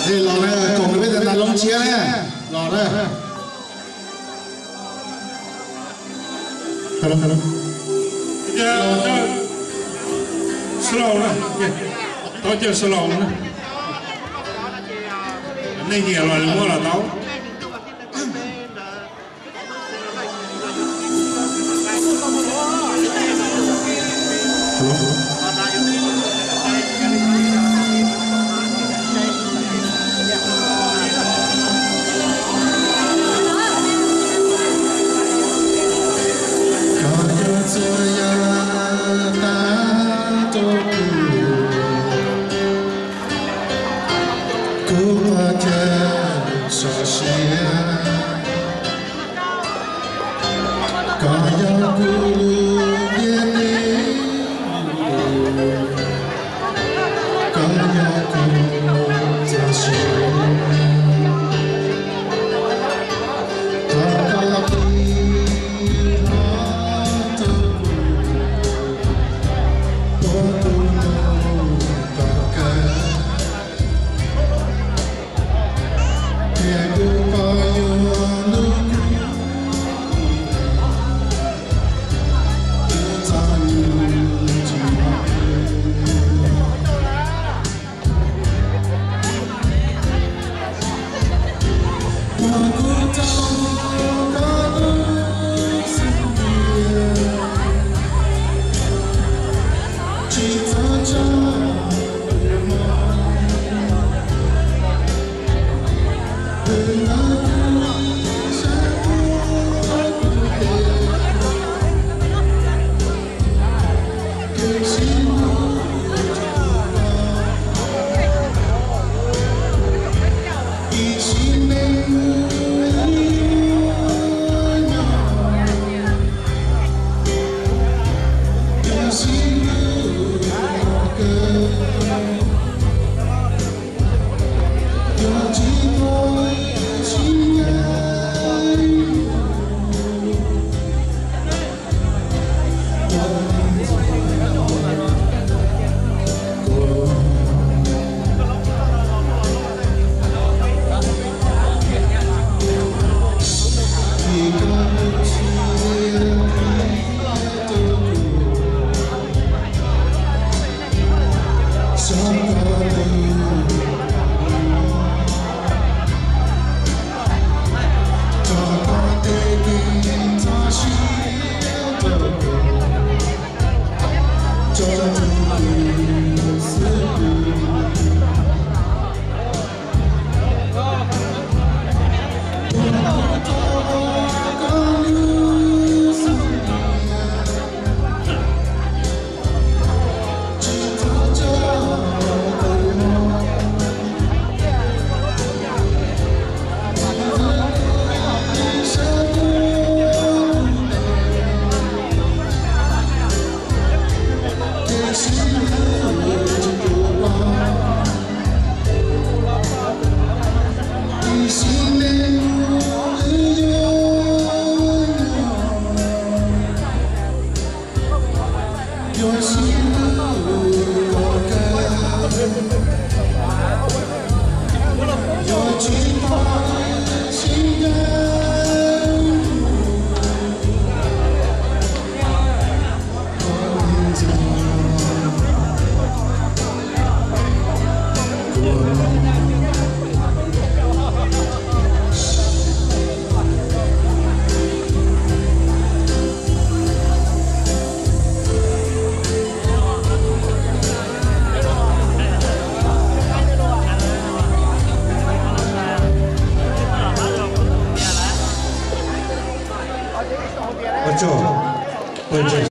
Los na, koom nrog peb tas nas loo tshiab na, los na. Slow na, thov caw slow na. Nej nyiam los muab los tau. Kuv pom tias sov siab, koj yog kuv lub ntiaj teb, koj yog kuv txoj sia. Thov koj tig hlo rau kuv, ua kuv lub koj kaw. Tias kuv pom yuav hlub kuv, kuv txom nyem tsis muaj. Ua kuv tau koj lub xub ntiag, tsis txhob tso kuv mob. Ua tsaug, ua tsaug